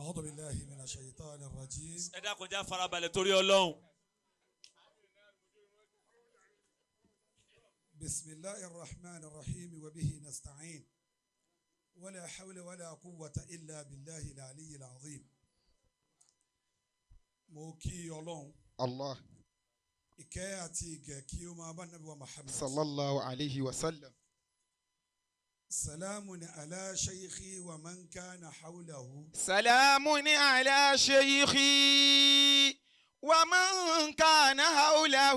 أعوذ بالله من الشيطان الرجيم. Ẹ dákun, já farabalẹ̀ torí Ọlọ́run. بسم الله الرحمن الرحيم وبه نستعين ولا حول ولا قوة إلا بالله العلي العظيم. Mo kí Ọlọ́run. Allah. Ìkẹ́ àti ìgẹ̀ kí ó máa bá Nábì wa Muhammad. صلى الله عليه وسلم. سلام على شيخي ومن كان حوله. سلام على شيخي ومن كان حوله.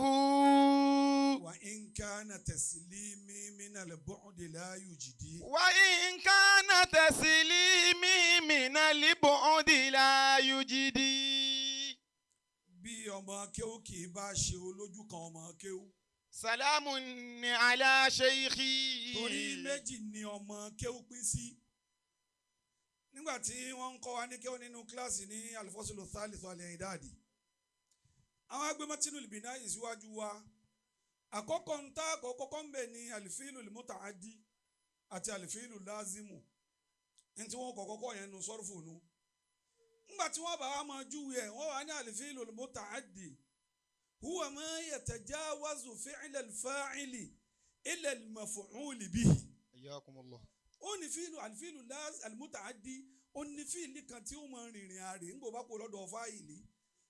وإن كان تسليمي من البعد لا يجدي. وإن كان تسليمي من البعد لا يجدي. Bí ọmọ akéwú kì í bá ṣe olójú kan ọmọ akéwú. سلام على شيخي. Torí méjì ni ọmọ kéwú pín sí. Nígbà tí wọ́n ń kọ́ wa ní kéwú nínú kíláàsì ní الفصل الثالث الإعدادي, àwọn agbémọ́tínú ìbìnà yìí síwájú wa. Àkọ́kọ́ ń tá àkọ́kọ́ ń bẹ̀ ní الفعل المتعدي àti الفعل اللازم, ní tí wọ́n kọ́kọ́ kọ́ yẹn nu sọ́rùfù nu. Nígbà tí wọ́n bá wa máa júwe ẹ̀, wọ́n wà ní الفعل المتعدي هو ما يتجاوز فعل الفاعل إلى المفعول به. حياكم الله. Ó ní فعل الفعل المتعدي, ó ní fíìlì kan tí ó máa rìnrìn àrè ńgbò bá kó lọ́dọ̀ fáìlì,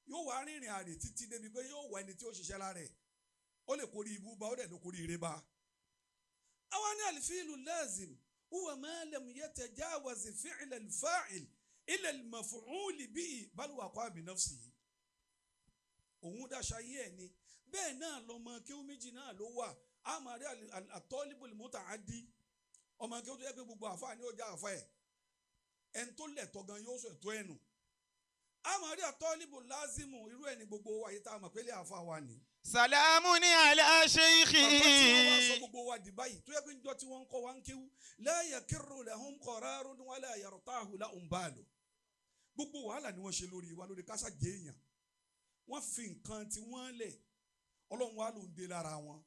yóò wá rìnrìn àrè títí débi pé yóò wá ẹni tí ó ṣiṣẹ́ lára ẹ̀. Ó lè kórí ibú bá, ó dẹ̀ lè kórí ire bá. Àwọn ní الفعل اللازم هو ما لم يتجاوز فعل الفاعل إلى المفعول به بل وقع بنفسه. Òun dáṣà yé ẹ̀ ni. Bẹ́ẹ̀ náà lọmọ kéwú méjì náà ló wà. A máa rí الطالب المتعدي, ọmọ kéwú tó yẹ pé gbogbo àfa ni ó já àfa ẹ̀, ẹni tó lẹ̀tọ́ gan yóò sọ ẹ̀tọ́ ẹ̀ nù. A máa rí الطالب اللازم, irú ẹ̀ ní gbogbo wa yìí tá a mọ̀ pé lè àfa wa ni. سلام على شيخي. Bàbá tí wọ́n wá sọ gbogbo wa di báyìí, tó yẹ pé njọ́ tí wọ́n ń kọ́ wa ń kéwú, لا يقر لهم قرار ولا يرتاح لهم بال. Gbogbo wàhálà ni wọ́n ṣe lórí wa, lórí kásá jẹ́ èèyàn. Wọ́n fi nǹkan tí wọ́n lẹ̀, Ọlọ́run wa ló ń dé lára wọn.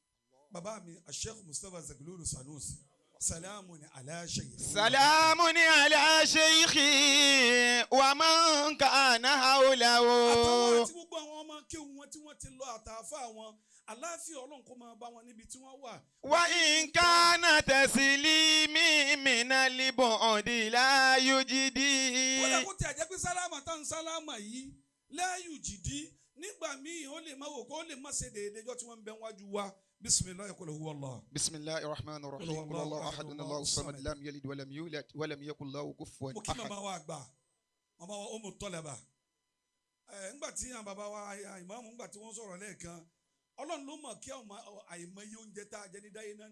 Bàbá mi Sheikh Mustapha Zaglulu Sanusi, سلام على شيخي. سلام على شيخي ومن كان حوله. Àtàwọn àti gbogbo àwọn ọmọ kéwú wọn tí wọ́n ti lọ, àtàfà wọn, àláfíà Ọlọ́run kó máa bá wọn níbi tí wọ́n wà. وإن كان تسليمي من البعد لا يجدي. Kódà kó tiẹ̀ jẹ́ pé sálámà tá ń sálámà yìí لا يجدي, nígbà míì ó lè má wò kó lè má ṣe déédéé jọ́ tí wọ́n ń bẹ wájú wa. بسم الله قل هو الله. بسم الله الرحمن الرحيم. قل هو قل الله الله أحد أحد الله الله الصمد الصمد. لم يلد ولم يولد ولم يكن له كفوا Mo kí أحد. màmá wa àgbà, màmá wa Umu Talaba. Ẹ ńgbà tí àwọn bàbá wa ìmáàmù, ńgbà tí wọ́n sọ̀rọ̀ lẹ́ẹ̀kan, Ọlọ́run ló mọ̀ kí àwọn àìmọye oúnjẹ tá a jẹ ní dáyé náà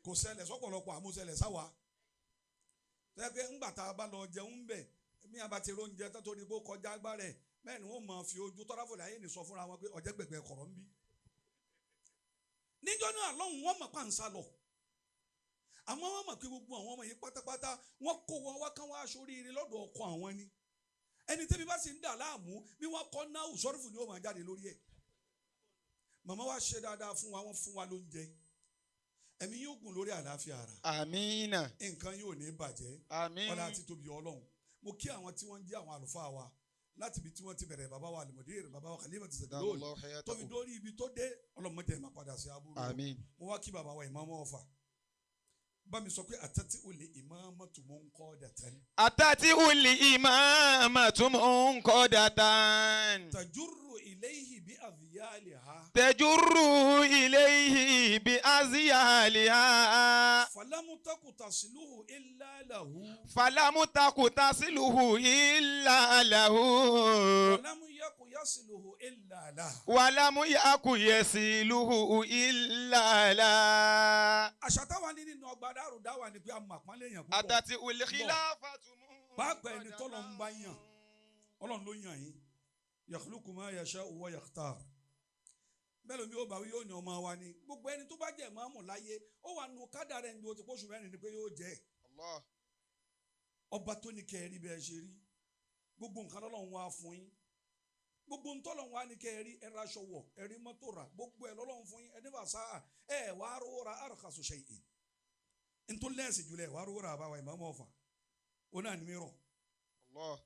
kò ṣẹlẹ̀ sọ́pọ̀lọpọ̀ àmúṣẹlẹ̀ sáwa tẹ́gbẹ́. Ńgbà tá a bá lọ jẹun bẹ̀ mí, a bá ti róúnjẹ tó torí kó kọjá agbára ẹ̀, bẹ́ẹ̀ ni wọ́n máa fi ojú tọ́ráfọ̀lẹ̀ ayé ní sọ fúnra wọn pé ọ̀jẹ̀ gbẹ̀gbẹ̀ kọ̀rọ̀ ń bí. Níjọ́ náà lọ́hùn, wọ́n mọ̀ pàǹsá lọ, àmọ́ wọ́n mọ̀ pé gbogbo àwọn ọmọ yìí pátápátá, wọ́n kó wọn wá kán wá aṣoríire lọ́dọ̀ ọkọ àwọn ni. Ẹni tẹ́bi bá sì ń dà láàmú, bí wọ́n kọ́ náà sọ́rífù ni ó máa jáde lórí ẹ̀. Màmá wa ṣe dáadáa fún wa, wọ́n fún wa lóúnjẹ. Ẹ̀mí yóò gùn lórí àlàáfíà ara. آمين. Nǹkan yóò ní bàjẹ́. آمين. Ọlá àti tóbi Ọlọ́run. Mo kí àwọn tí wọ́n ń jẹ́ àwọn àlùfáà wa láti ibi tí wọ́n ti bẹ̀rẹ̀, bàbá wa المدير, bàbá wa Khalifa ti دام sẹ̀dúró الله tó fi حياته. dórí ibi tó dé. Ọlọ́mọdé ẹ̀ máa padà sí aburú. آمين. Mo wá kí bàbá wa ìmáàmù Ọ̀fà. Bá mi sọ pé أتته الإمامة منقادة. أتته الإمامة منقادة. تجر إليه بأذيالها. تجر إليه بأذيالها. فلم تك تصلح إلا له. فلم تك تصلح إلا له. ولم يك يصلح إلا له. ولم يك يصلح إلا له. Àṣà táwa ní nínú ọgbà dárò dáwà ni pé a mọ̀ àpọ́nlé èèyàn púpọ̀. أتته الخلافة. Pàápàá ẹni tọ́lọ̀ ń bá yàn, Ọlọ́run ló yàn yín. يخلق ما يشاء ويختار. Bẹ́ẹ̀ lómi ó bá wí, yóò ní ọmọ wa ni. Gbogbo ẹni tó bá jẹ́ ìmáàmù láyé, ó wà nù kádàrá ẹni tó ti pósù 4 ni pé yóò jẹ́. Allah. Ọba tó ní kẹ́ ẹ rí bẹ́ẹ̀ ṣe rí, gbogbo nǹkan lọ́lọ́run wá fún yín. Gbogbo ntọ́lọ́run wá ní kẹ́ ẹ rí, ẹ raṣọ wọ̀, ẹ rí mọ́tò rà, gbogbo ẹ lọ́lọ́run fún yín. Ẹ nífà sáà ẹ wá rówó ra أرخص شيء ntọ́ lẹ́sì jùlọ, ẹ wá rówó ra. Àbáwá ìmáàmù Ọ̀fà, ó náà ní mìíràn. Allah.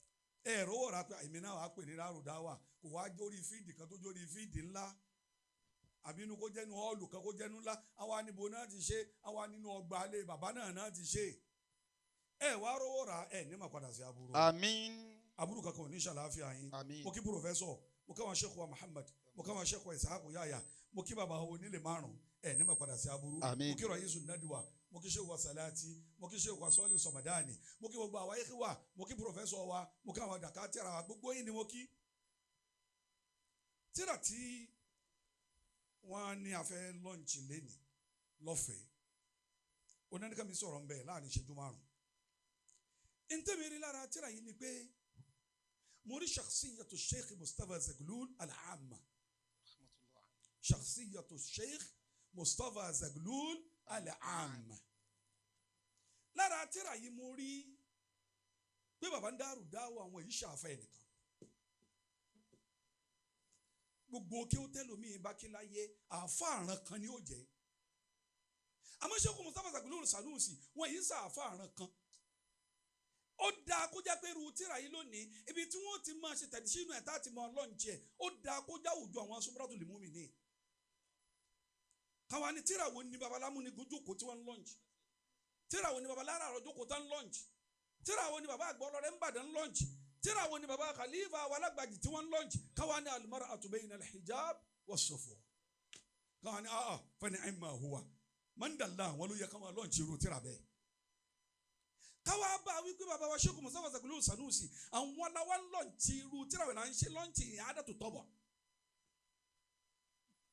Ẹ rówó ra pé èmi náà wàá pè ní Dárúdáwà, kò wá jórí field kan tó jórí field ńlá, àbí inú kó jẹ́nu hall kan kó jẹ́nu ńlá. Àwa níbo náà ti ṣe, àwa nínú ọgbà alẹ́ bàbá náà ti ṣe. Ẹ wá rówó ra, ẹ ní mà padà sí aburú. Àmín. Aburú kankan ò ní ṣàlàáfíà yín. Àmín. Mo kí professor, mo kí àwọn Sheikh wa Muhammad, mo kí àwọn Sheikh wa Isaac Yahya, mo kí bàbá onílé márùn, ẹ ní mà padà sí aburú. Àmín. Mo kí Raisu Nadwa, mo kí Sheikh wa Salati, mo kí Sheikh wa Sọ́ọ̀lì Sọ̀mọ̀dáàni, mo kí gbogbo àwa yìí wa, mo kí professor wa, mo kí àwọn dàkátìrà wa, gbogbo yín ni mo kí. Tíra tí wọ́n ní a fẹ́ launch lẹ́nìí lọ́fẹ̀ẹ́, onáníkàmí sọ̀rọ̀ ń bẹ̀ láàrin ìṣẹ́jú 5. Ntẹ́mi rí lára tíra yìí ni pé mo rí shakhsiyatu Sheikh Mustapha Zaglul al-Amma, shakhsiyatu Sheikh Mustapha Zaglul al-Amma. Lára tíra yìí mo rí pé baba ń dárò dáwọ́ àwọn yìí ṣàfẹ́ nìkan. Gbogbo kí ó tẹ́lómi bá kí láyé, àfáàràn kan ni ó jẹ́. Àmọ́ Sheikh Mustapha Zaglul Sanusi wọ́n yìí ṣàfáàràn kan. Ó dáa kó jẹ́ pé irú tíra yìí lónìí, ibi tí wọ́n ti máa ṣe tẹ̀síṣínú ẹ̀ tá a ti máa lọ́ǹjì ẹ̀, ó dáa kó já òjò àwọn Sumratul Mu'minin. Káwa ni tíra wo ni babaláàmú ni jókòó tí wọ́n ń lọ́ǹjì, tíra wo ni babaláàrà àrọ̀ jókòó tán lọ́ǹjì, tíra wo ni baba àgbọ̀ ọlọ́rẹ́ ń bàdàn lọ́ǹjì, tíra wo ni baba khalifa alágbàjì tí wọ́n ń lọ́ǹjì. Káwa ni al-mar'atu bayna al-hijab was-sufur. Káwa ni fa ni'ma huwa mandala, àwọn ló yẹ káwọn lọ́ǹjì irú tíra bẹ́ẹ̀. Káwa bá wípé bàbá wa Sheikh Mustapha Zaglul Sanusi àwọn aláwa lọ́ǹtì irú tíra wẹ̀ là ń ṣe lọ́ǹtì ìyáàdàtò tọ́bọ̀.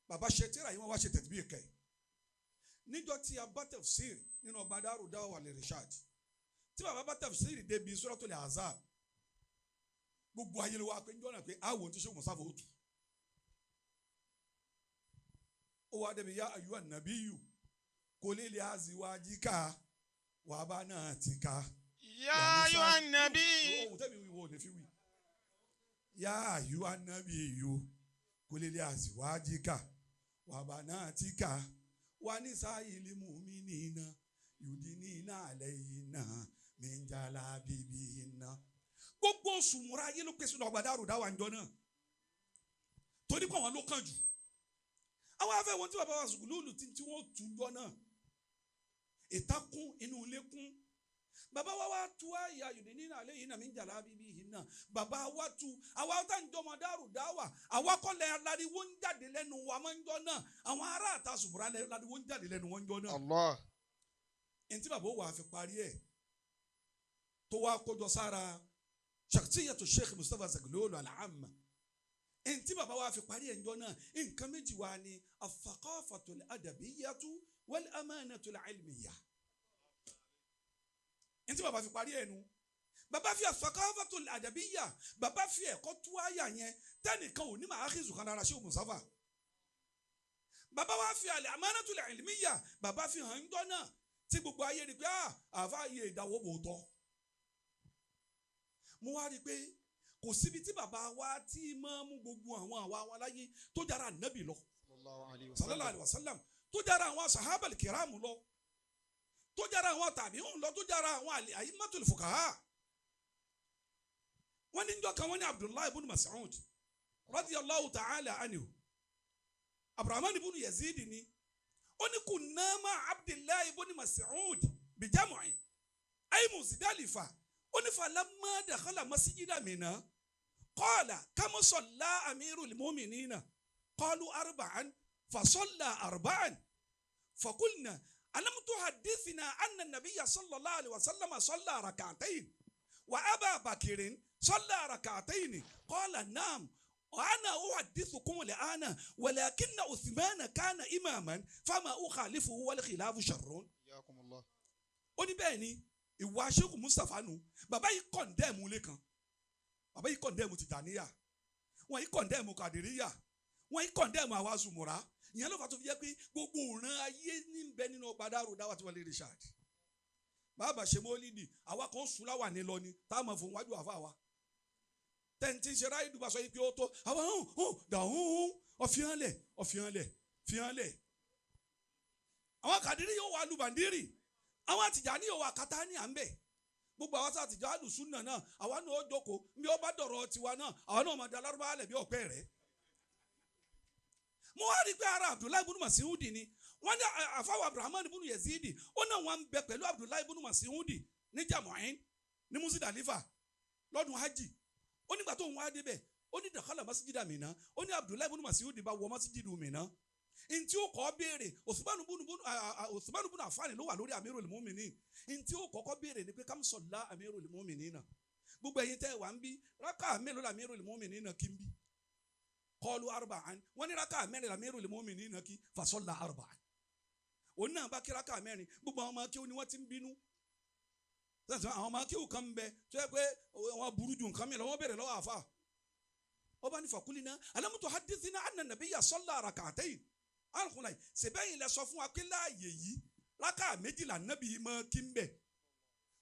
Bàbá ṣe tíra yìí, wọ́n wá ṣe tẹ̀tìbí kẹ̀. Níjọ́ tí a bá tafsir nínú ọgbà Dárúdáwà wal Irshad, tí bàbá bá tafsir débi Suratul Ahzab, gbogbo ayé ló wá pé njọ́ náà pé àwọn tí Sheikh Mustapha ó tù. Ó wá débi yá ayyuhan nabiyyu qul li azwajika wà bá náà ti ka. Ya ayyuhan nabi. Ohun tẹ́mi wí wo lè fi wí. Ya ayyuhan nabiyyu qul li azwajika wà bá náà ti ka wà nisa'il mu'minina yudinina alayhinna min jalabibihinna. Gbogbo sùnmùrà ayé ló pèsè ọgbà Dárúdáwà ńjọ náà, torí pé àwọn ló kàn jù. Àwọn afẹ́ wọn tí bàbá wa Zaglul tí wọ́n tù jọ náà, ìtakùn inú ilé kún. Bàbá wa wá tu àyà yòdì nínú àlẹ́ yìí náà mi ń jàlá bíbí yìí náà. Bàbá wa tu àwa tá ń jọmọ Dárúdáwà, àwa kọ́lẹ̀ aláriwo ń jáde lẹ́nu wa máa ń jọ náà. Àwọn ará àta sùbúrà láriwo ń jáde lẹ́nu wọn ń jọ náà. Allah. Ntí bàbá wa fi parí ẹ̀ tó wá kójọ sára shakhsiyatu Sheikh Mustapha Zaglul al-Amma. Ntí bàbá wa fi parí ẹ̀ ń jọ náà, nǹkan méjì wa ni al-thaqafatul adabiyyatu wal amanatul ilmiyya. Ntí bàbá fi parí ẹ̀ nu, bàbá fi al-thaqafatul adabiyya, bàbá fi ẹ̀kọ́ tú àyà yẹn tẹ́nìkan ò ní màá kí zùkàn lára Sheikh Mustapha. Bàbá wa fi al-amanatul ilmiyya, bàbá fi hàn ń jọ náà tí gbogbo ayé rí pé àfa yẹ ìdáwó bò tọ́. Mo wá rí i pé kò síbi tí bàbá wa ti máa mú gbogbo àwọn àwa wa láyé tó jára nábì lọ, sallallahu alaihi wasallam, tó jára àwọn sahaba kìrámù lọ, tó jára àwọn tàbíùn lọ, tó jára àwọn àyímátòlù fuqaha. Wọ́n ní njọ́ kan wọ́n ní Abdullahi ibn Mas'ud radiyallahu ta'ala anhu, Abrahaman ibn Yazid ni, ó ní kunna ma Abdullahi ibn Mas'ud bijamu'in ay Muzdalifa, ó ní falamma dakhala masjida Mina qala kama salla amirul mu'minina qalu arba'an fasalla arba'an faqulna alam tuhaddithna anna nabiyya sallallahu alaihi wasallam salla rak'atayn wa aba bakirin salla rak'atayn qala na'am وأنا أحدثكم الآن ولكن عثمان كان إماما فما أخالفه والخلاف شر. Yakum Allah. Ó ní bẹ́ẹ̀ ni ìwà Sheikh Mustapha nù. Bàbá yìí condemn ilé kan, bàbá yìí condemn Tìjàníyà, wọ́n yìí condemn Kàdìríyà, wọ́n yìí condemn àwa Zùmùrà. Ìyẹn ló fà tó fi jẹ́ pé gbogbo òran ayé ní bẹ nínú ọgbà Dárúdáwà tí wọ́n lè Richard. Bàbá ṣe mọ́lídì, àwa kan sùn láwà ní lọ ni táwọn máa fòun wájú àfa wa. Tẹ̀ǹtì ṣe ráyè dùbà sọ yìí pé ó tó àwọn hàn hàn dà hàn hàn ọ̀fìhànlẹ̀ ọ̀fìhànlẹ̀ fìhànlẹ̀. Àwọn Kàdírí yóò wá lùbàndírì, àwọn Tìjàní yóò wá kátá ní à ń bẹ̀. Gbogbo àwọn sàtìjọ́ àlùsùnà náà àwa náà ó jókòó bí ó bá dọ̀rọ̀ tiwa náà àwa náà máa da lárúbáwá lẹ̀ bí ọ̀pẹ rẹ̀. Mo wá rí i pé ara Abdullahi ibn Mas'udi ni wọ́n ní àfáwọ̀ Abdulrahman ibn Yazidi ó náà wọ́n ń bẹ pẹ̀lú Abdullahi ibn Mas'udi ní Jamu'in ní Muzdalifa lọ́dún hajj. Ó nígbà tó ń wá débẹ̀ ó ní dakhala masjida Mina, ó ní Abdullahi ibn Mas'udi bá wọ masjidu Mina. Ntí ó kọ́ béèrè Usman ibn Affan ló wà lórí Amirul Mu'minin. Ntí ó kọ́kọ́ béèrè ni pé kam salla Amirul Mu'minina, gbogbo ẹ̀yin tẹ́ wà ń bí rákà mélòó la Amirul Mu'minina kí ń bí? Qalu arba'an, wọ́n ní rákà mẹ́rin la Amirul Mu'minina kí, fasalla arba'an. Òun náà bá kí rákà mẹ́rin. Gbogbo àwọn ọmọ akéwù ni wọ́n ti ń bínú. Àwọn ọmọ akéwù kan ń bẹ tó yẹ pé wọ́n burú ju nǹkan mi lọ, wọ́n béèrè lọ́wọ́ àfa. Ọba ní fakulina alam tuhaddithina anna nabiyya salla rak'atayn alukuna yìí, sèbẹ́yìn lẹ sọ fún wa pé láàyè yìí rákà méjìlá nábì yìí máa kí ń bẹ̀.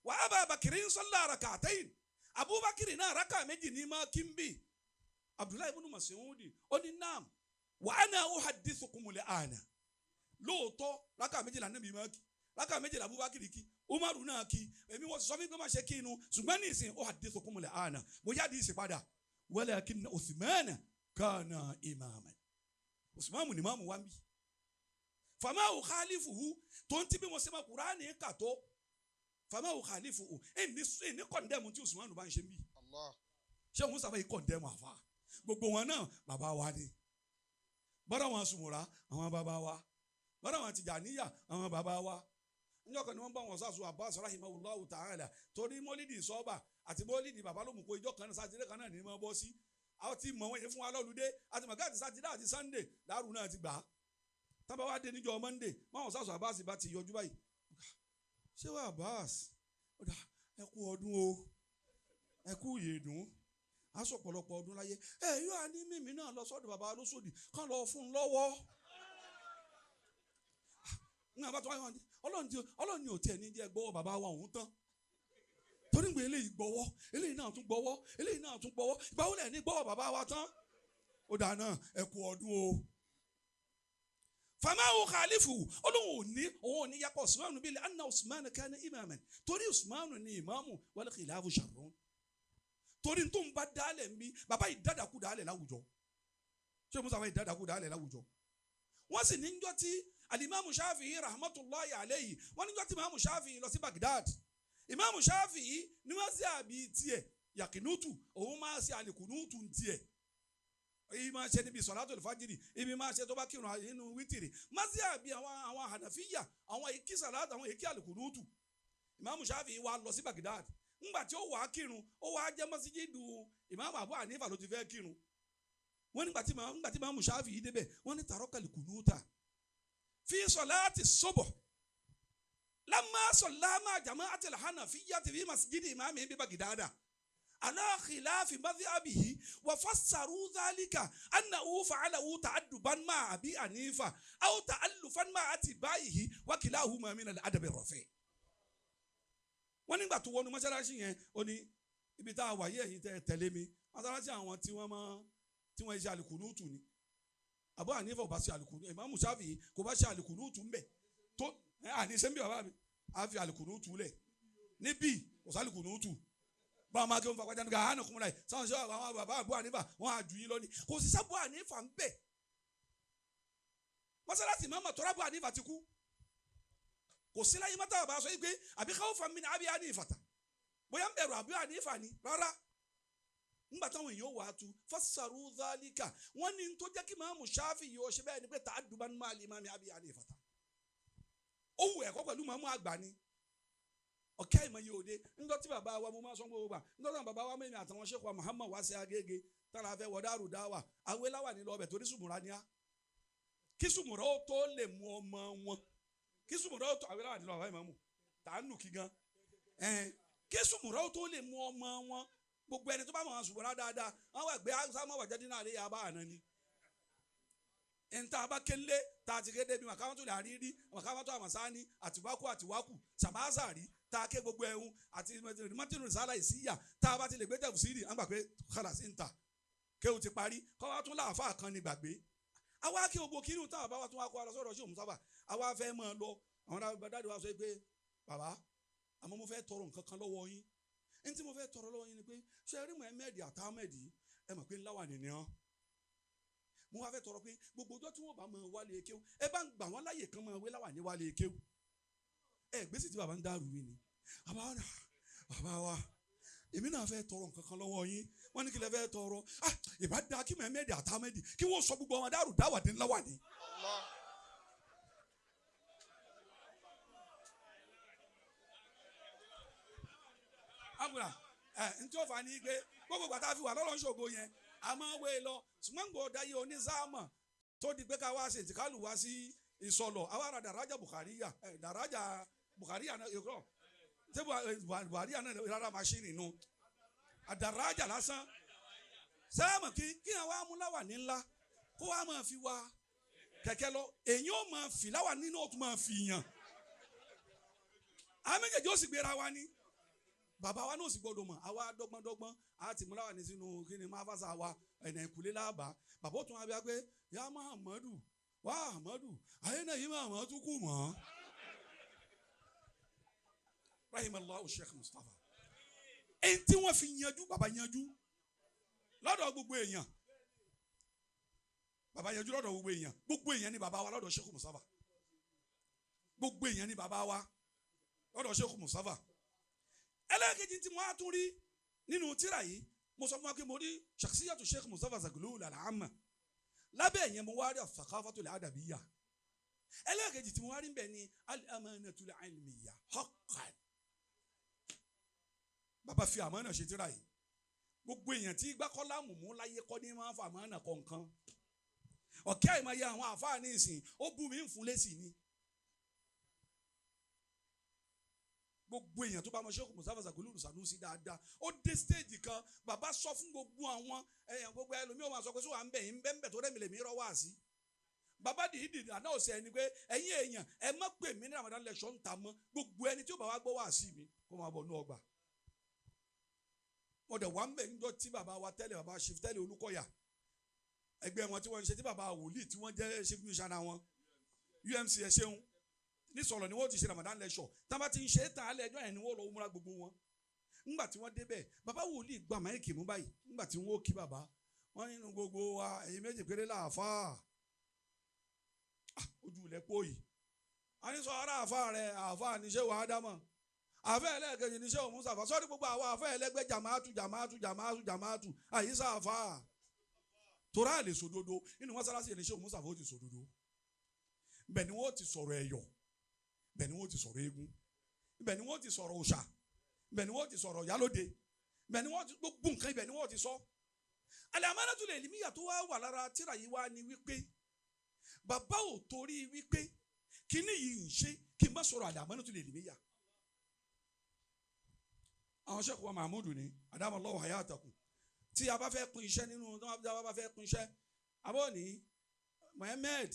Wà á bá Abakiri ń salla rak'atayn, Abubakiri náà rákà méjì ní máa kí ń bì. Abdullahi ibn Mas'udi ó ní naam wa ana uhaddithukumul ana. Lóòótọ́ rákà méjìlá nábì yìí máa kí, rákà méjìlá Abubakiri kí, Umaru náà kí, èmi wọ́n sọ fún mi pé má ṣe kí inú, ṣùgbọ́n ní ìsìn uhaddithukumul ana, mo yá di ìsìn padà. Walakinna Uthmana kana imaman, Usmanu ni maamu wa ń bí. Fama ukhalifuhu, tó ń tí bí mo ṣe ma Kùránì kà tó, fama ukhalifuhu, ẹni kọ̀ndẹ́mù tí Usmanu bá ń ṣe ń bí. Ṣé òun sábà yìí kọ̀ndẹ́mù àfa? Gbogbo wọn náà bàbá wa ni. Bọ́dọ̀ wọn Sùmùrà àwọn bàbá wa, bọ́dọ̀ wọn Tìjàníyà àwọn bàbá wa. Njọ́ kan ni wọ́n bá wọn sàṣù Abbas rahimahullahu ta'ala, torí mọ́lídìí sọ́ọ̀bà àti mọ́lídìí bàbá ló mú kó ìjọ kan náà sátidé kan náà ní mọ́ bọ́ sí. Àwọn tí mọ̀ wọ́n yẹn fún wa lọ́lùdé àti mọ̀gá àti sátidé àti Sunday láàrú náà ti gbà á. Tábà wá dé níjọ́ Monday, báwọn sàṣù Abbas bá ti yọjú báyìí. Ṣé wàá Abbas? Ẹ kú ọdún o, ẹ kú ìyèdùn, a sọ ọ̀pọ̀lọpọ̀ ọdún láyé. Ẹ yóò á ní mímí náà lọ sọ́dọ̀ bàbá lóṣòdì kán lọ fún un lọ́wọ́. Ní àbá tó wáyé wọn ni Ọlọ́run ni ò tiẹ̀ ní jẹ́ gbọ́wọ́ bàbá wa òun tán. Torí pé eléyìí gbọ́wọ́, eléyìí náà tún gbọ́wọ́, eléyìí náà tún gbọ́wọ́, ìgbà wo lẹ̀ ní gbọ́wọ́ bàbá wa tán? Ó dáa náà, ẹ kú ọdún o. Famahu khalifu, Ọlọ́run ò ní òun ò ní yakọ̀ Usmanu bíi anna Usmanu kana imaman, torí Usmanu ni imamu wal khilafu sharrun. Torí tó ń bá dálẹ̀ ń bí bàbá yìí dádàkú dálẹ̀ láwùjọ. Ṣé Musa bá yìí dádàkú dálẹ̀ láwùjọ? Wọ́n sì ní njọ́ tí alimami Shafi'i rahmatulahi alayhi, wọ́n níjọ́ tí imamu Shafi'i lọ sí Baghdad. Imamu Shafi'i ni wọ́n ṣe àbí tiẹ̀ yakinutu, òun máa ṣe alikunutu tiẹ̀. Ibi máa ṣe níbi sọ̀látò fàjìrì, ibi máa ṣe tó bá kírun nínú wítìrì. Máa ṣe àbí àwọn Hànàfíyà, àwọn èkí sàlátà, àwọn èkí alikunutu. Imamu Shafi'i wá lọ sí Baghdad. Ńgbà tí ó wàá kírun, ó wàá jẹ́ mọ́síjídù Imamu Abu Hanifa ló ti fẹ́ kírun. Wọ́n nígbà tí Imamu Shafi'i débẹ̀, wọ́n ní tàrọ́kàlì kùnúta fi sọ̀láàtì sọ́bọ̀ lamma sọ̀láàmà jama'ati al-Hanafiyyati fi masjidi imami bi Baghdada ala khilafi madhhabihi wa fassaru dhalika annahu fa'alahu ta'adduban ma'a Abi Hanifa aw ta'allufan ma'a atba'ihi wa kilahuma min al-adab ar-rafi'. Wọ́n nígbà tó wọnú mọ́ṣáláṣí yẹn, ó ní ibi tá a wà yí ẹ̀yin tẹ́ tẹ̀lé mi, mọ́ṣáláṣí àwọn tí wọ́n máa tí wọ́n ṣe àlùkùnútù ni. Abu Hanifa ò bá ṣe àlùkùnútù, Imamu Shafi'i kò bá ṣe àlùkùnútù ń bẹ̀ tó àní ṣe ń bí bàbá mi á fi àlùkùnútù lẹ̀ níbí kò sí àlùkùnútù. Báwọn máa kí wọn fa pàjánu ká hànà kúnlẹ̀ sáwọn ṣe àwọn bàbá Abu Hanifa wọn á jù yín lọ ni kò sí sábò Hanifa ń bẹ̀. Mọ́ṣáláṣí Imamu tọ́lá Abu Hanifa ti kú, kò sí láyé mọ́tà bàbá sọ yìí pé àbí khawfan min Abi Hanifa ta bóyá ń bẹ̀rù Abu Hanifa ni rárá. Ńgbà táwọn èèyàn wà á tu fassaru dhalika, wọ́n ní tó jẹ́ kí Imamu Shafi'i yóò ṣe bẹ́ẹ̀ ni pé ta'adduban ma'al imami Abi Hanifa ta. Ó wù ẹ̀kọ́ pẹ̀lú màmú àgbà ni ọ̀kẹ́ ìmọ̀ yìí òde. Ńjọ́ tí bàbá wa mo máa sọ gbogbo gbà, ńjọ́ tí bàbá wa mẹ́rin àtàwọn Sheikh wa Muhammad wá sí Agége tára fẹ́ wọ Daaru Dawa, awéláwà ní lọ́ọ̀bẹ̀ torí Sùmùrà ni á. Kí Sùmùrà ó tó lè mú ọmọ wọn, kí Sùmùrà ó tó awéláwà ní lọ́ọ̀ bàbá ìmọ̀mù tàánù kí gan kí Sùmùrà ó tó lè mú ọmọ wọn. Gbogbo ẹni tó bá mọ̀ Sùmùrà dáadáa wọn wà gbé sáwọn wà jáde náà lè yà bá àná ni. Nta bá kélé tá a ti kéde bí màkàmátò lè àrírí màkàmátò àmàsáni àtiwákù àtiwákù sàmásàrí tá a ké gbogbo ẹ̀hún àti mọ́tìrún sálà ìsíyà tá a bá ti lè gbé tẹ̀fù sídì à ń gbà pé kàlà sí ń ta kéwù ti parí kọ́ wa tún láàfáà kan ní gbàgbé. Àwa kí gbogbo kírun táwọn bá wa tún wá kó ara sọ̀rọ̀ sí òun sábà àwa fẹ́ mọ́ ọ lọ. Àwọn dáàdi wa sọ pé bàbá Àmọ́ mo fẹ́ tọrọ nǹkan kan lọ́wọ́ yín. Ní tí mo fẹ́ tọrọ lọ́wọ́ yín ni pé ṣé rí Muhammed àtàmẹ́d ẹ mọ̀ pé ńlá wà nìyẹn. Mo wá fẹ́ tọrọ pé gbogbo ọjọ́ tí wọ́n bá máa wálé kéwú ẹ bá ń gbà wọ́n láyè kan máa wé láwà ní wálé kéwú. Ẹ gbèsè tí bàbá ń dàrú mi ni. Bàbá wa èmi náà fẹ́ tọrọ nǹkan kan lọ́wọ́ yín. Wọ́n ní kí lẹ fẹ́ tọrọ. Ìbá da kí Muhammed àtàmẹ́d kí wọ́n sọ gbogbo ọmọ dàrú dáwàdé ńlá wà ní. Àgùrà ẹ ntí ó fà ní pé gbogbo gbàtà fi wà lọ́lọ́ ṣògo yẹn a máa wé lọ ṣùgbọ́n gbọ́ dáyé onísáàmà tó di pé ká wá ṣe ìtìkálù wá sí ìsọlọ̀ àwa ara dàrájà Bukhariya ẹ dàrájà Bukhariya náà èkó ṣé Buhariya náà rárá maṣíìnì nu àdàrájà lásán sáàmù kí kí àwọn amúláwà ní ńlá kó wá máa fi wá kẹ̀kẹ́ lọ èyí ó máa fi láwà nínú ó tún máa fi yàn àwọn méjèèjì ó sì gbéra wa ní bàbá wa náà sì gbọ́dọ̀ mọ̀ àwa dọ́gbọ́ndọ́gbọ́n a ti múra wà ní sínú kí ni máa fàṣà wa ẹ̀nà ìkúlé láàbà bàbá ó tún wá bí wá pé ya Muhammadu wá Ahmadu ayé náà yìí máa mọ̀ tún kù mọ́. Rahimallahu Sheikh Mustapha èyí tí wọ́n fi yanjú bàbá yanjú lọ́dọ̀ gbogbo èèyàn bàbá yanjú lọ́dọ̀ gbogbo èèyàn gbogbo èèyàn ni bàbá wa lọ́dọ̀ Sheikh Mustapha gbogbo èèyàn ni bàbá wa lọ́dọ̀ Sheikh Mustapha. Ẹlẹ́ẹ̀kejì tí mo á tún rí nínú tírà yìí mo sọ fún wa pé mo rí shakhsiyatu Sheikh Mustapha Zaghloul al-Amma lábẹ́ ẹ̀yẹn mo wá rí as-saqafatul adabiyya. Ẹlẹ́ẹ̀kejì tí mo wá rí bẹ́ẹ̀ ni al-amanatul ilmiyya haqqan. Bàbá fi àmánà ṣe tírà yìí. Gbogbo èèyàn tí gbákọ́lá mùmú láyé kọ́ ní máa ń fa àmánà kọ̀ọ̀kan. Ọ̀kẹ́ àìmọye àwọn àfáà ní ìsìn ó bú mi ń fún lẹ́sì ni. Gbogbo èèyàn tó bá mọ Sheikh Mustapha Zaghloul Sanusi dáadáa ó dé stéèjì kan bàbá sọ fún gbogbo àwọn èèyàn gbogbo ẹlòmíì ó máa sọ pé sọ wà ń bẹ̀ yín bẹ́ẹ̀ tó rẹ́mi lèmi rọ́ wá sí. Bàbá dìídì àná ọ̀sẹ̀ ẹni pé ẹ̀yin èèyàn ẹ má pè mí ní Ramadan lecture ń ta mọ́ gbogbo ẹni tí ó bá wá gbọ́ wá sí mi kó máa bọ̀ ní ọgbà. Mo dẹ̀ wá ń bẹ̀ níjọ́ tí bàbá wa tẹ́lẹ̀ bàbá chief tẹ́lẹ̀ Olúkọ̀yà ẹgbẹ́ wọn tí wọ́n ń ṣe tí bàbá wòlíì tí wọ́n jẹ́ chief missioner wọn UMC ẹ ṣeun ní sọ̀rọ̀ ni wọ́n ti ṣe Ramadan lecture tá a bá ti ń ṣe é tán alẹ́ ẹjọ́ yẹn ni wọ́n lọ múra gbogbo wọn. Ńgbà tí wọ́n débẹ̀ bàbá wòlíì gba máìkì mú báyìí ńgbà tí wọ́n ó kí bàbá wọn nínú gbogbo wa ẹ̀yin méjì péré láàfáà ojú ilẹ̀ pọ̀ yìí. A ní sọ ara àfáà rẹ̀ àfáà níṣẹ́ wàá dámọ̀ àfẹ́ ẹlẹ́ẹ̀kejì níṣẹ́ òun sàfà sọ́ọ́dí gbogbo àwọn àfẹ́ ẹlẹ́gbẹ́ jàmáàtù jàmáàtù jàmáàtù jàmáàtù àyíṣà àfáà torá àlè sòdodo nínú mọ́sálásí ẹ̀ níṣẹ́ òun sàfà ó ti sòdodo bẹ́ẹ̀ ni wọ́n ti sọ̀rọ̀ ẹ̀yọ̀ bẹ́ẹ̀ ni wọ́n ti sọ̀rọ̀ eégún bẹ́ẹ̀ ni wọ́n ti sọ̀rọ̀ òòṣà bẹ́ẹ̀ ni wọ́n ti sọ̀rọ̀ yálóde bẹ́ẹ̀ ni wọ́n ti gbogbo nǹkan ibẹ̀ ni wọ́n ti sọ. Al-amanatul ilmiyya tó wá wà lára tíra yìí wá ni wípé bàbá ò torí wípé kíní yìí ń ṣe kí n má sọ̀rọ̀ al-amanatul ilmiyya. Àwọn Sheikh wa Mahmood ni adamallahu hayatakum tí a bá fẹ́ pín iṣẹ́ nínú tí a bá fẹ́ pín iṣẹ́ abọ́ ní Muhammed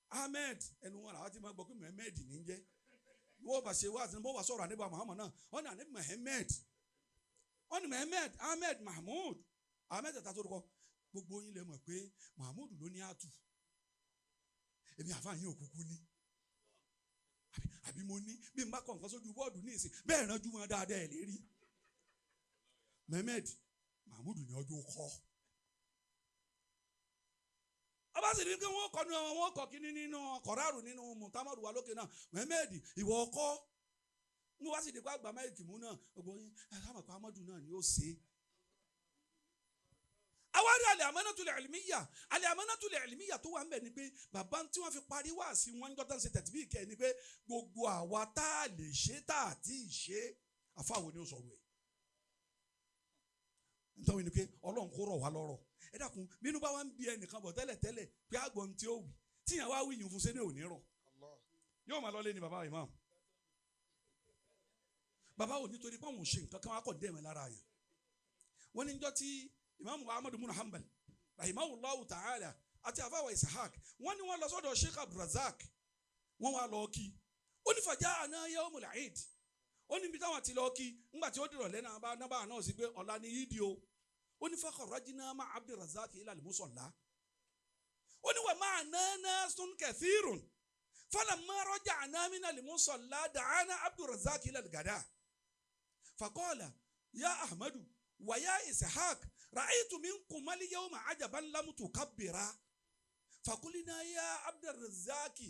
Ahmed ẹnu wọn làwọn ti máa gbọ́ pé Muhammed ní í jẹ́ wọ́n bá ṣe wá àti wọ́n bá sọ̀rọ̀ àníbà Muhammad náà wọ́n ní àníbà Muhammed wọ́n ní Muhammed Ahmed Mahmood Ahmed tata tó rúkọ gbogbo yín lè mọ̀ pé Mahmood ló ní àtù èmi àfa yín òkúkú ní àbí mo ní bí n bá kọ̀ nǹkan sójú bọ́ọ̀dù ní ìsìn bẹ́ẹ̀ ránjú wọn dáadáa ẹ̀ lérí Muhammed Mahmood ní ọjọ́ kọ́ ọba sì ní pé wọ́n kọ́ ní wọ́n kọ́ kínní nínú kọ̀ráàrù nínú mùtámọ́rù wa lókè náà Muhammed ìwọ ọkọ́ ní wá sì ní pé àgbà máìkì mú náà gbogbo yín ẹ pa amadu náà ni ó ṣe é. Àwárí al-amanatul ilmiyya al-amanatul ilmiyya tó wà ń bẹ̀ ni pé bàbá tí wọ́n fi parí wá sí wọn jọ́tà ń ṣe tẹ̀tìbí ìkẹ́ ni pé gbogbo àwa tá a lè ṣe tá a ti ṣe àfáwo ni ó sọ̀rọ̀ ẹ̀. Nítorí ni pé Ọlọ́run kó rọ̀ wá lọ́rọ̀ ẹ dákun bínú bá wá ń bí ẹnìkan bọ̀ tẹ́lẹ̀ tẹ́lẹ̀ pé àgbọ̀n tí ó wì tíyàn wá wí yìí fún sẹ́ni ò ní rọ̀ yóò máa lọ lé ní bàbá imam. Bàbá ò nítorí pé àwọn ò ṣe nǹkan kan wá kọ̀ dẹ́mẹ̀ lára yẹn. Wọ́n ní njọ́ tí imam Ahmad ibn Hanbal rahimahullahu ta'ala àti àfàwà Ishaq wọ́n ní wọ́n lọ sọ́dọ̀ Sheikh Abdulrazak wọ́n wá lọ kí ó ní fàjà àná yawmul Eid ó ní ibi táwọn ti lọ kí ńgbà tí ó dìrọ̀ lẹ́nu àbá náà sí pé ọ̀la ni yídi o ó ní fakharajna ma'a Abdulrazak ila al-musalla ó ní wa ma'ana nasun kathirun falamma raja'na min al-musalla da'ana Abdulrazak ila al-gada. Faqala ya Ahmadu wa ya Ishaq ra'aytu minkum al-yawma ajaban lam tukabbira. Faqulna ya Abdurrazzaki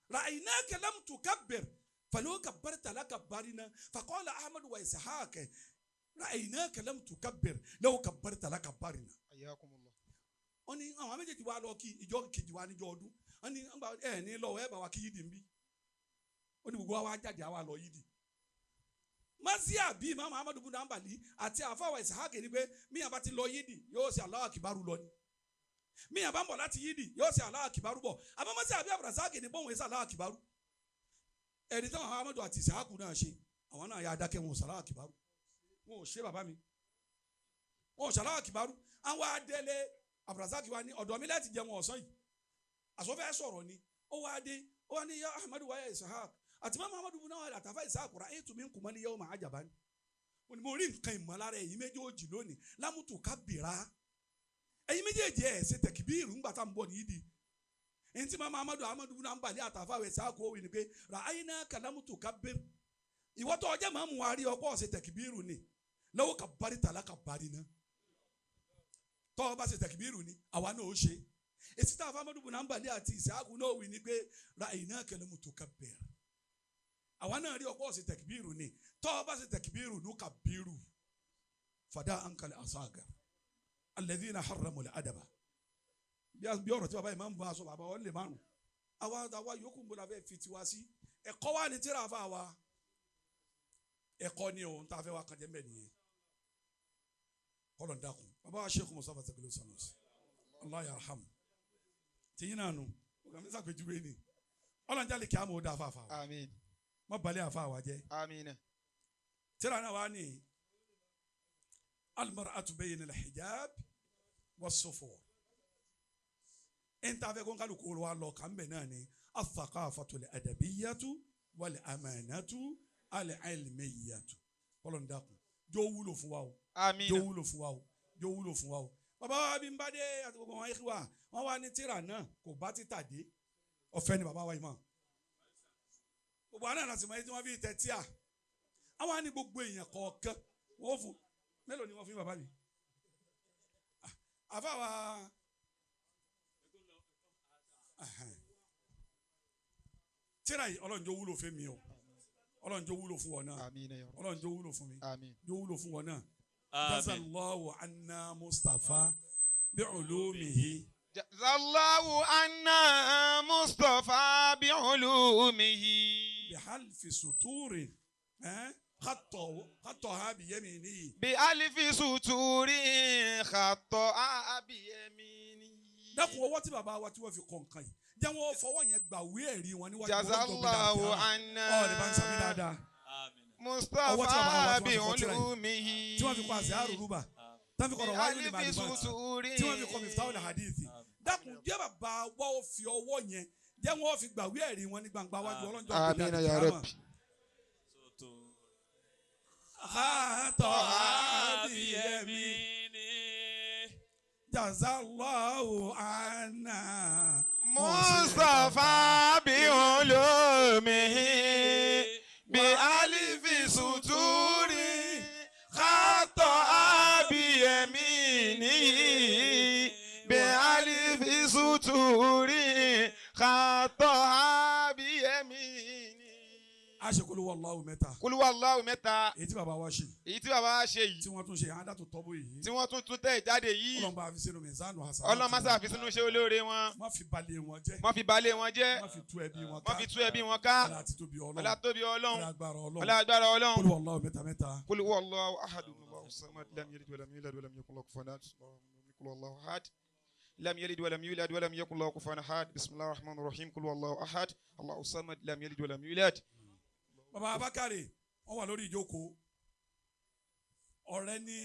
ra'aynaka lam tukabbir falaw kabbarta lakabbarna. Faqala Ahmadu wa Ishaq ra'aynaka lam tukabbir law kabbarta lakabbarna. Ayakumullah. Wọ́n ní àwọn méjèèjì wa lọ kí ìjọ kejì wa níjọ ọdún. Wọ́n ní ẹ ní lọ ẹ bá wa kí yídì ń bí. Ó ní gbogbo wa wá jáde àwa lọ yídì. Mazia bíi Imam Ahmadu bin Hanbali àti àfàwà Ishaq ni pé míyàn bá ti lọ yídì yóò ṣe Allahu Akbar lọ ni. Míyàn bá ń bọ̀ láti yídì yóò ṣe Allahu Akbar bọ̀. Àmọ́ Mazia bíi Abdulrasaq ni bóun ṣe Allahu Akbar. Ẹni táwọn Ahmadu àti Ishaq náà ṣe àwọn náà yà á dákẹ́ wọn ò ṣe Allahu Akbar. Wọn ò ṣe bàbá mi. Wọn ò ṣe Allahu Akbar. Àwọn adẹ́lẹ̀ Abdulrasaq wa ní ọ̀dọ̀ mi láti jẹun ọ̀sán yìí. Àsọfẹ́ sọ̀rọ̀ ni ó wá dé ó wá ní ya Ahmadu wa ya Ishaq àti mama Ahmadu bin Hanbal àtàfà Ishaq ra'aytu minkum al-yawma ajaban. Ó ní mo rí nǹkan ìmọ̀lára ẹ̀yin méjèèjì lónìí lámùtò kábìrá ẹ̀yin méjèèjì ẹ̀ ṣe tẹ̀kíbírù ńgbà tá à ń bọ̀ nídìí. Ẹni tí mama Ahmadu bin Hanbal àtàfà Ishaq ó wí ni pé ra'aynaka lámùtò kábìrì ìwọ tó ọjọ́ màmú wa rí ọkọ̀ ṣe tẹ̀kíbírù ni law kabbarta lakabbarna. Tọ́ ọ bá ṣe tẹ̀kíbírù ni àwa náà ó ṣe. Èsì tá a fámọ́dún bùnà ń balẹ̀ àti ìṣáàkù náà wí ni pé ra'aynaka lam tukabbir. Àwa náà rí ọ̀pọ̀ ṣe tẹ̀kíbírù ni tọ́ ọ bá ṣe tẹ̀kíbírù nukabbiru fada ankal asagar alladhina harramu al-adaba. Bí ọ̀rọ̀ tí bàbá yìí máa ń bá a sọ bàbá wọn lè márùn. Àwa yòókù ń bọ̀ la fẹ́ fi tiwa sí. Ẹ̀kọ́ wa ni tíra fa wa. Ẹ̀kọ́ ni òun tá a fẹ́ wa kàn jẹ́ mbẹ́ nìyẹn. Kọ́lọ̀ ń dákun. Bàbá wa Sheikh Mustapha Sakilu Sanusi. Allah yarham. Tìyín náà nù. Ọ̀gá mi sàpèjúwe ni. Ọlọ́njálè kí á mọ̀ ó dá afáfá wa. Àmín. Má balẹ̀ àfa wa jẹ́. Àmín. Tíra náà wá ní al-mar'atu bayna al-hijab was-sufur. Ẹn tá a fẹ́ kó ń kálukú wa lọ kà ń bẹ̀ náà ni ath-thaqafatu al-adabiyyatu wal-amanatu al-ilmiyyatu. Kọ́lọ̀ ń dákun. Jọ́ wúlò fún wa o. Àmín. Jọ́ wúlò fún wa o. Jọ́ wúlò fún wa o. Bàbá wa bí n bá dé àti gbogbo wọn yìí wá wọn wá ní tíra náà kò bá títà dé ọ̀fẹ́ ni bàbá wa yìí mọ̀. Gbogbo àná láti mọ ẹni tí wọ́n fi tẹ tíà. Àwọn á ní gbogbo èèyàn kọ̀ọ̀kan wọ́n fún mélòó ni wọ́n fún bàbá mi. Àfa wa tíra yìí Ọlọ́run jọ̀ọ́ wúlò fún mi o. Ọlọ́run jọ̀ọ́ wúlò fún wọn náà. Àmín ya Rabbi. Ọlọ́run jọ̀ọ́ wúlò fún mi. Àmín. Jọ̀ọ́ wúlò fún wọn náà. Àmín. Jazallahu anna Mustafa bi'ulumihi. Jazallahu anna Mustafa bi'ulumihi. Bihalfi suturin khattaha biyaminihi. Bi alifi suturi khata'a biyaminihi. Dákun ọwọ́ tí bàbá wa tí wọ́n fi kọ nǹkan yìí jẹ́ wọ́n fọwọ́ yẹn gbàwé ẹ̀rí wọn níwájú Jazallahu anna ọ̀rẹ́ bá ń sàmì dáadáa. Àmín. Ọwọ́ tí bàbá wa Mustafa tí wọ́n fi kọ tírà yìí bi'ulumihi. tí wọ́n fi kọ àṣẹ àrùrùbà tí wọ́n fi kọ ọ̀rọ̀ wáyé ní Bi alifi màlúmọ́tì suturi. tí wọ́n fi kọ mìftáwọ̀lì hadithi. Dákun jẹ́ bàbá wa ó fi ọwọ́ yẹn jẹ́ wọ́n fi gbàwé ẹ̀rí wọn ní gbangba wájú ọlọ́njọ́ Àmín ya Rabbi. Khataha biyaminihi. Jazallahu anna Mustafa bi'ulumihi. Bi alifi suturi khata'a biyaminihi. Bi alifi suturi khata'a biyaminihi. A ṣe kulu wallahu mẹ́ta. Kulu wallahu mẹ́ta. Èyí tí bàbá wa ṣe. Èyí tí bàbá wa ṣe yìí. Tí wọ́n tún ṣe àádá tó tọ́bù yìí. Tí wọ́n tún tún tẹ̀ jáde yìí. Ọlọ́run bá fi sínú mizanu hasanati. Ọlọ́run má ṣe fi sínú iṣẹ́ olóore wọn. Má fi balẹ̀ wọn jẹ́. Má fi balẹ̀ wọn jẹ́. Má fi tú ẹbí wọn ká. Má fi tú ẹbí wọn ká. Ọlá àti tóbi Ọlọ́run. Ọlá tóbi Ọlọ́run. Ọlá agbára Ọlọ́run. Ọlá agbára Ọlọ́run. Kulu wallahu mẹ́ta mẹ́ta. Kulu wallahu ahad. Allahu samad. Lam yalid walam yulad walam yakun lahu kufuwan ahad. Kulu wallahu ahad. Lam yalid walam yulad walam yakun lahu kufuwan ahad. Bismillahir rahmanir rahim. Kulu wallahu ahad. Allahu samad. Lam yalid walam yulad. Bàbá Abákàrè wọ́n wà lórí ìjókòó. Ọ̀rẹ́ ní.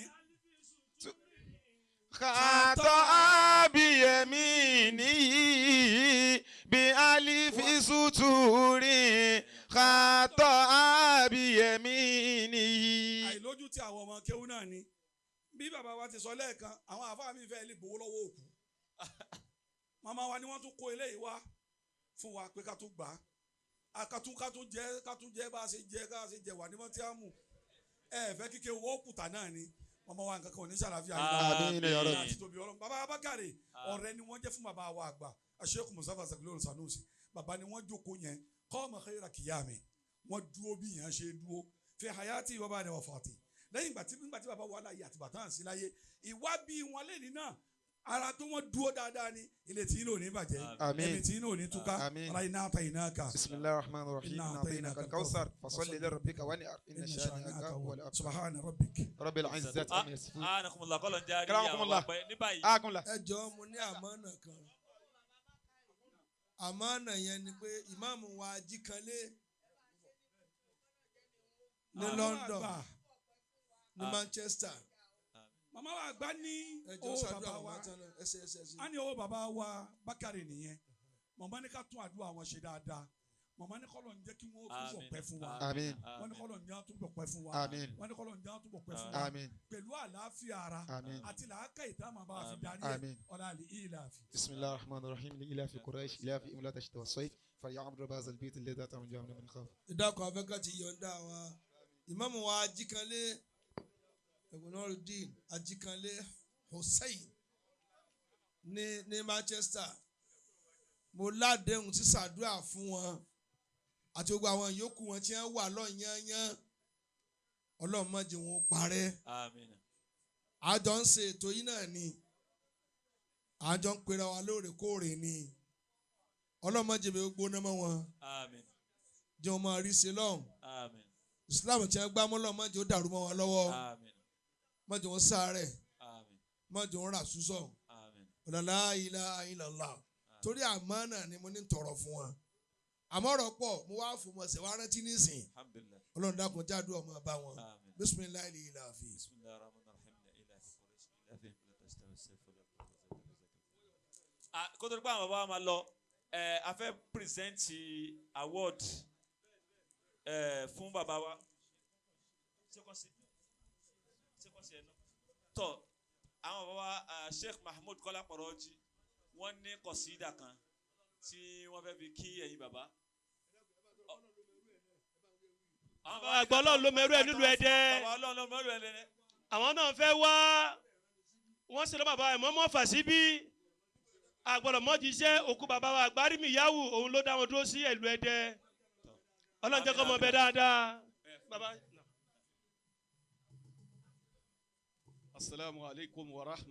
Khata'a biyaminihi bi alifi suturi. Khata'a biyaminihi. Àìlójú tí àwọn ọmọ kéwú náà ni. Bí bàbá wa ti sọ lẹ́ẹ̀kan, àwọn àfáà mi fẹ́ lè gbowó lọ́wọ́ òkú. Màmá wa ni wọ́n tún kó eléyìí wá fún wa pé ká tún gbà á. Ká tún jẹ bá a ṣe jẹ ká ṣe jẹ wà ní wọ́n ti á mú. Ẹ fẹ́ kíkẹ́ owó kùtà náà ni màmá wa nǹkan kan ò ní sàlàfíà yìí. Àmín ya Rabbi. Àti tóbi Ọlọ́run. Bàbá Abákàrè ọ̀rẹ́ ni wọ́n jẹ́ fún bàbá wa àgbà Sheikh Mustapha Sagilolu Sanusi. Bàbá ni wọ́n jókòó yẹn qama khayra qiyami, wọ́n dúró bí yẹn ṣe dúró fi hayati wa ba'da wafati. Lẹ́yìn ìgbà tí bàbá wa láyé àti bàtà hàn sí láyé ìwá bí wọn lẹ́ni náà ara tó wọ́n dúró dáadáa ni ilé tí inú ò ní bàjẹ́, Àmín. ẹ̀mí tí inú ò ní túká. Àmín. Ala iná ata iná ká. Bismillahir rahmanir rahim. Inna Inna a'tainaka al-kawthar fasalli li rabbika wanhar inna shani'aka huwal abtar. Subhana rabbik. Rabbil izzati amma yasifun. Anakumula kọlọ̀ ń járe àwọn Karamakumullah. ọ̀pẹ ní báyìí. Akunla. Ẹ jọ̀ọ́, mo ní àmánà kan. Àmánà yẹn ni pé ìmáàmù wa Ajíkanlé ní London, ní Manchester. Màmá wa àgbà ní Ẹ jọ̀ọ́, owó ṣàdúrà bàbá wọn wa tán náà ẹsẹ ẹsẹ ẹsẹ. A ní owó bàbá wa Bákàrè nìyẹn. Màmá ní ká tún àdúrà wọn ṣe dáadáa. Màmá ní kọ́lọ̀ ń jẹ́ kí wọ́n túbọ̀ pẹ́ fún wa. Àmín. Wọ́n ní kọ́lọ̀ ń jẹ́ túbọ̀ pẹ́ fún wa. Àmín. Wọ́n ní kọ́lọ̀ ń jẹ́ túbọ̀ pẹ́ fún wa. Àmín. Pẹ̀lú àlàáfíà ara Àmín. àti làákàyè tá a máa bá wa fi darí ẹ̀. Àmín. Ọ̀la àlè ìlàáfíà. بسم الله الرحمن الرحيم لإلاف قريش إلاف إملاة الشتاء والصيف فليعبدوا رب هذا البيت الذي أطعمهم جوعا من خوف. Ìdákọ̀ afẹ́kẹ́ ti yọ̀ǹda wa ìmáàmù wa Ajíkanlé Ẹ̀gbọ́nọ́rùdín Ajíkanlé Hussein ní Manchester. Mo ládéhùn sí ṣàdúrà fún wọn àti gbogbo àwọn yòókù wọn tí wọ́n wà lọ́yányán. Ọlọ́run má jẹ́ wọn parẹ́. Àmín. Àjọ ń ṣe ètò yìí náà ni, àjọ ń pera wa lóòrèkóòrè ni. Ọlọ́run má jẹ́ bẹ́ẹ̀ gbóná mọ́ wọn. Àmín. Jẹ́ wọn máa rí ṣe lọ́hùn. Àmín. Islam tí wọ́n gbá mọ́ lọ́hùn, má jẹ́ ó dàrú mọ́ wọn lọ́wọ́. Àmín. Má jẹ́ wọn sáré. Àmín. Má jẹ́ wọn rà súsọ̀. Àmín. La ilaha illallah. Torí àmánà ni mo ní tọrọ fún wọn, àmọ́ ọ̀rọ̀ pọ̀ mo wá fún wọn ṣe wá rántí nísìn. Alhamdulillah. Ọlọ́run dákun jáde ọmọ bá wọn. Àmín. Bisimilayi ilafi. Bismillahir rahmanir rahim. Ilafi Quraysh ilafi kó tó di pé àwọn bàbá wa máa lọ, a fẹ́ present award fún bàbá wa. Tọ́ àwọn bàbá wa Sheikh Mahmood Kọ́lá Pọ̀rọ́jì, wọ́n ní kọ̀sídà kan tí wọ́n fẹ́ fi kí ẹ̀yin bàbá. Bàbá àgbà Ọlọ́run ló mẹ́rú ẹ̀ nílùú Ẹdẹ. Bàbá Ọlọ́run ló mẹ́rú ẹ̀ lẹ́nu. Àwọn náà fẹ́ wá, wọ́n sì lọ bàbá ẹ̀ mọ́mọ́ fàṣíbí àgbọ̀dọ̀ mọ́jíṣẹ́ òkú bàbá wa àgbárímì yáwù, òun ló dá wọn dúró sí ìlú Ẹdẹ. Ọlọ́run jẹ́ kó mọ bẹ dáadáa. Bàbá. Asalaamu alaykum wa rahmatulah.